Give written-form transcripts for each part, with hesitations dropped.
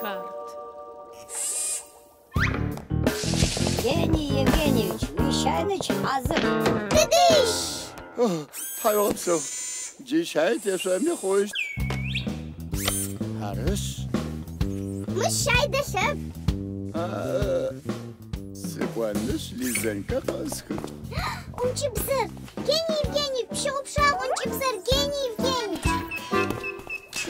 карт. Гений Евгеньевич, уищай хьазыр. Тыдыщ! Тхьауегъэпсэу. Джы щай тешъоми хъущт. Арышъ. Мыщ щай дэлъэп. Сыкӏонышъ, Лизэнькэ къэсхын. ӏункӏыбзэр! Гений Евгеньевич, пщыгъупшагъ ӏункӏыбзэр! Гений Евгеньевич!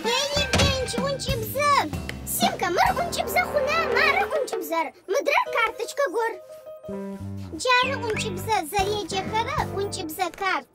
Гений Евгеньевич, ӏункӏыбзэр! Симка, мыр ӏункӏыбзэ хъуна? Мары ӏункӏыбзэр. Мыдрэр карточкэ гор. Джары ӏункӏыбзэ зэреджэхэрэ ӏункӏыбзэ карт.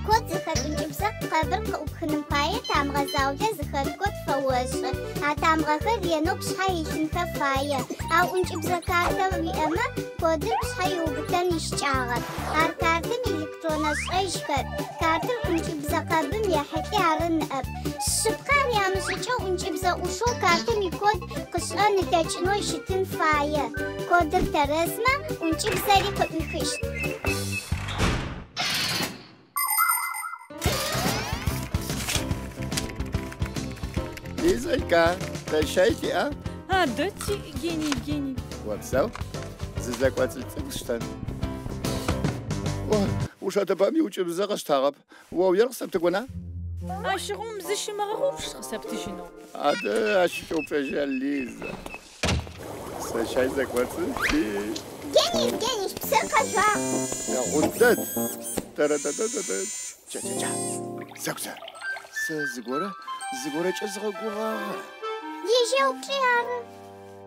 Код зыхэт ӏункӏыбзэ къэбыр къыӏупхыным пае тамыгъэ заулэ зыхэт код фэошӏы. А тамыгъэхэр ренэу пшъхьэ илъынхэ фае. Ау ӏункӏыбзэ картэ уиӏэмэ, кодыр пшъхьэ иубытэн ищыкӏагъэп. Ар картым электроннэ шӏэжь хэт. Картыр ӏункӏыбзэ къэбым ехьылӏи ары ныӏэп. Шъыпкъэ ар ямышӏыкӏэу ӏункӏыбзэ ӏушэу картым икод къышӏэн ылъэкӏынэу щытын фае. Кодыр тэрэзмэ, ӏункӏыбзэри къыӏуихыщт. Лизонька, тэ щай тиӏа? Адэ тиӏ, Гений Евгеньевич. Опсэу, зызэкӏоцӏылъ цӏыкӏу сштэн. О, ушэтыпӏэм иӏункӏыбзэ къэсштагъэп. Оуер къысэптыгона? Ащыгъум зыщымыгъэгъупш къысэптыжьынэу. Адэ ащ кӏэупчӏэжьа, Лиза. Сэ щай зэкӏоцӏылъ тиӏ. Гений Евгеньевич, псыр къэжъуагъ. Дэгъу дэд. Тэрэтэтэтэтэт. Ча-ча-ча. Зэгу зэ. Сэ зыгорэ, зыгорэкӏэ згъэгугъагъэ. Ежь еупчӏи ары.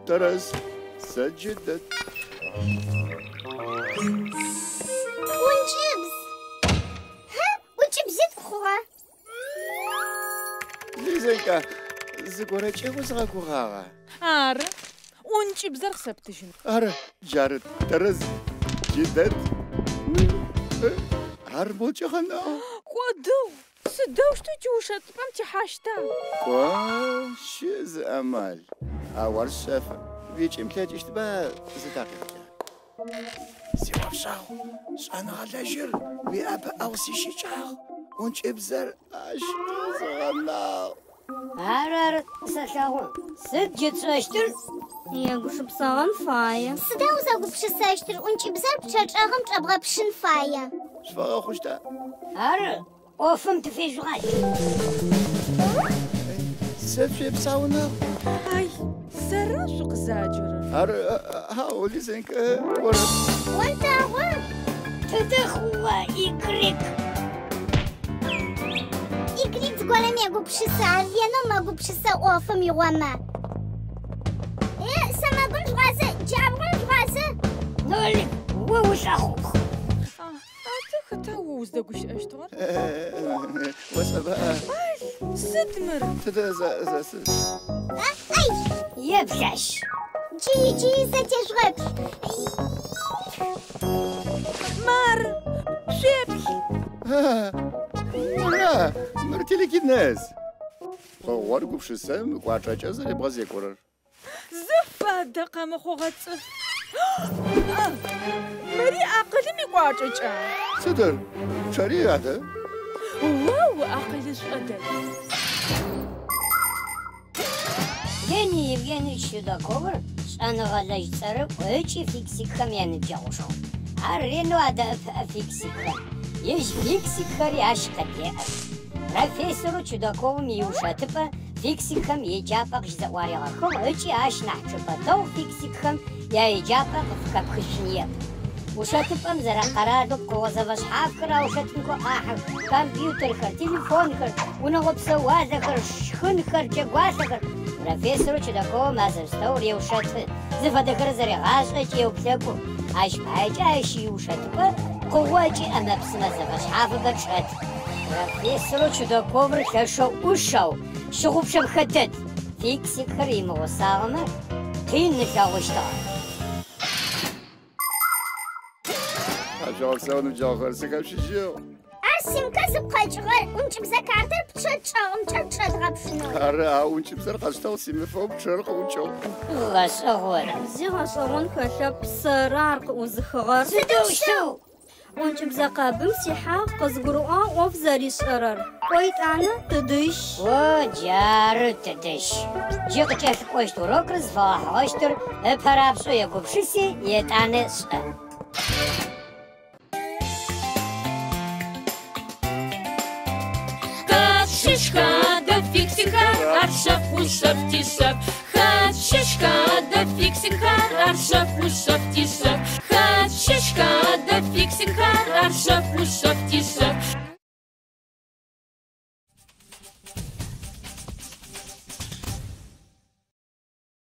Тэрэз. Сэ джы дэд. ӏункӏыбз! Хьы, ӏункӏыбзитӏу хъугъэ. Лизонька, зыгорэкӏэ узгъэгугъагъа? Ары, ӏункӏыбзэр къысэптыжьын. Ары, джары, тэрэз. Джы дэд. Ар мокӏэ къэнагъ. Кӏодыгъ. Сыдэущтэу джы ушэтыпӏэм тихьащта? Кӏо, щыӏ зы амал. Ау ар шъэфы. Уикӏын плъэкӏыщтба зы такъикъкӏэ? Сиӏофшӏэгъу, шӏэныгъэлэжьыр уиӏэпыӏэгъу сищыкӏагъ. ӏункӏыбзэр ащ дэзгъэнагъ. Ары, ары, сэлъэгъу. Сыд джы тшӏэщтыр? Егупшысэгъэн фае. Сыда узэгупшысэщтыр? ӏункӏыбзэр пчъэ чӏэгъым чӏэбгъэпщын фае. Сфэгъэхъущта? Ары, ӏофым тыфежьугъащ. Сэ шъуепсауныгъ. Ай, сэра шъукъызаджэрэр? Ары, хьау, Лизонька, орэп. Онтэгъу! Тыдэ хъугъа Y? Y зыгорэм егупшысэ, ар ренэу мэгупшысэ ӏофым игъомэ. Е, сэмэгум жъугъазэ, джабгъум жъугъазэ. Нолик, о улӏэхъупхъ. Адэ хэта о уздэгущыӏэщтыгъэр? Осӏэба. Сыд мыр? Тыдэ зэ, зэ, сыд? Ай! Еплъ ащ. Джыри, джыри зэ тежъугъэплъ. Мары, шъуеплъ. Мыра, мыр телекинез. Пкъыгъор гупшысэм ыкӏуачӏэкӏэ зэребгъэзекӏорэр. Зыфэдэ къэмыхъугъэ цӏыф. Мыри акъылым икӏуачӏэкӏа? Сыдыр? Пчъэри адэ? О уакъылышӏо дэд. Гений Евгеньевич Чудаковыр шӏэныгъэлэжь цӏэрыӏу ыкӏи фиксикхэм яныбджэгъушху. Ар ренэу адэӏэпыӏэ фиксикхэм. Ежь фиксикхэри ащ къыдеӏэх. Профессорэу Чудаковым иушэтыпӏэ фиксикхэм еджапӏэ къыщызэӏуаригъэхыгъ ыкӏи ащ нахь чӏыпӏэ дэгъу фиксикхэм яеджапӏэ къыфыхэпхышъуниеп. Ушэтыпӏэм зэрэкъэралэу пкъыгъо зэфэшъхьафхэр аушэтынхэу къахьых: компьютерхэр, телефонхэр, унэгъо псэуалъэхэр, шхынхэр, джэгуалъэхэр. Профессорэу Чудаковым а зэпстэур еушэты, зыфэдэхэр зэрегъашӏэ ыкӏи еуплъэкӏу. Ащ паекӏэ ащ иушэтыпӏэ пкъыгъо ыкӏи ӏэмэ-псымэ зэфэшъхьафыбэ чӏэт. Профессорэу Чудаковыр лъэшэу ӏушэу, щыгъупшэм хэтэт. Фиксикхэр имыгъусагъэмэ, къин ылъэгъущтыгъэ. Тхьашъуегъэпсэу, ныбджэгъухэр, сыхэпшъыжьыгъ. Ар Симкэ зыгу къэкӏыгъэр ӏункӏыбзэ картэр пчъэ чӏэгъымкӏэ чӏэдгъэпшынэу. Ары, ау ӏункӏыбзэр къэсштагъ симыфэу пчъэр къыӏункӏыгъ. Гъэшӏэгъон. Зи гъэшӏэгъон хэлъэп, сэры ар къыӏузыхыгъэр. Сыдэущтэу? ӏункӏыбзэ къэбым сихьагъ, къызгурыӏуагъ ӏоф зэришӏэрэр. Кӏо етӏанэ, тыдыщ. О, джары тыдыщ. Джы къыкӏэлъыкӏощт урокыр зыфэгъэхьыгъэщтыр ыпэрапшӏэу егупшыси, етӏанэ шӏэ. Хэт щыщха адэ фиксикхэр, ар шъэф ушъэф тишъэф. Хэт щыщха адэ фиксикхэр, ар шъэф ушъэф тишъэф.